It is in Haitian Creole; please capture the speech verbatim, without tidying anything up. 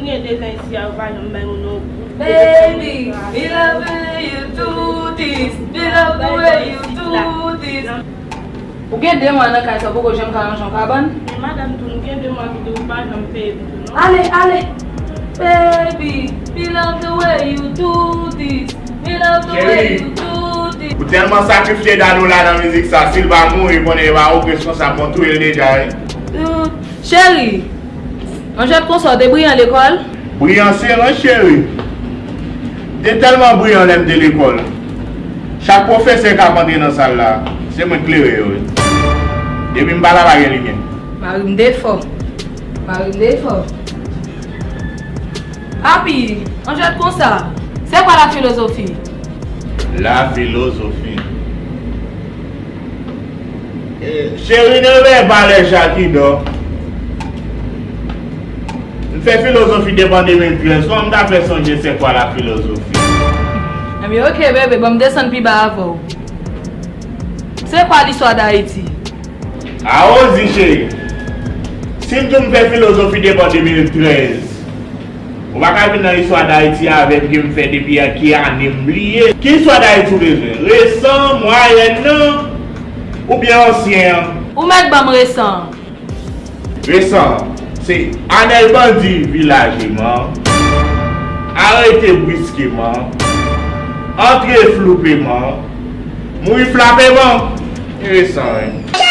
Gen de zan isi a, yo pa janm bay moun yon goud. Baby, me love the way you do this. Me love the way you do this. Ou gen de mwa nan kay sa, ou poko janm ka ranje yon kabann? Men madanm tou, nou gen de mwa ki tou, ou pa janm peye m tou, non. Ale, ale. Baby, me love the way you do this. Me love the way you do this. Ou tèlman sakrifye Dadou la nan mizik sa, si l pa mouri, konnen e pa ou k responsab, bon, touye l deja, wi. Cheri, an jwèt konsa, w te briyan lekòl? Briyan se mwen, cheri. M te tèlman briyan lè m te lekòl. Chak pwofesè k ap antre nan sal la, se mwen k klere yo, wi. Depi m pa la, pa gen limyè. Mari m te fò. Mari m te fò. Papi, an jwèt konsa, se kwa la filozofi? La filozofi. Eh, cheri, ne reveille pas les chats qui dorment. M fè filozofi depi an de mil trèz. Kòman m ta fè sonje se kwa la filozofi? Ebyen, oke, bebe, ban m desann pi ba avè w. Se kwa listwa Dayiti? A, Rosie cheri, si m di w m fè filozofi depi an de mil trèz, ou pa ka vin nan istwa Dayiti avè m ke m fè depi a ki ane m bliye. Ki istwa Dayiti ou bezwen? Resan, mwayèn nan, oubyen ansyen an? Ou mèt ban m resan an. Resan an, se Anèl Bandi Vilaj Eman, Arete Briskeman, Antre Floupeman, Mouri Flapeman, e resan an, wi.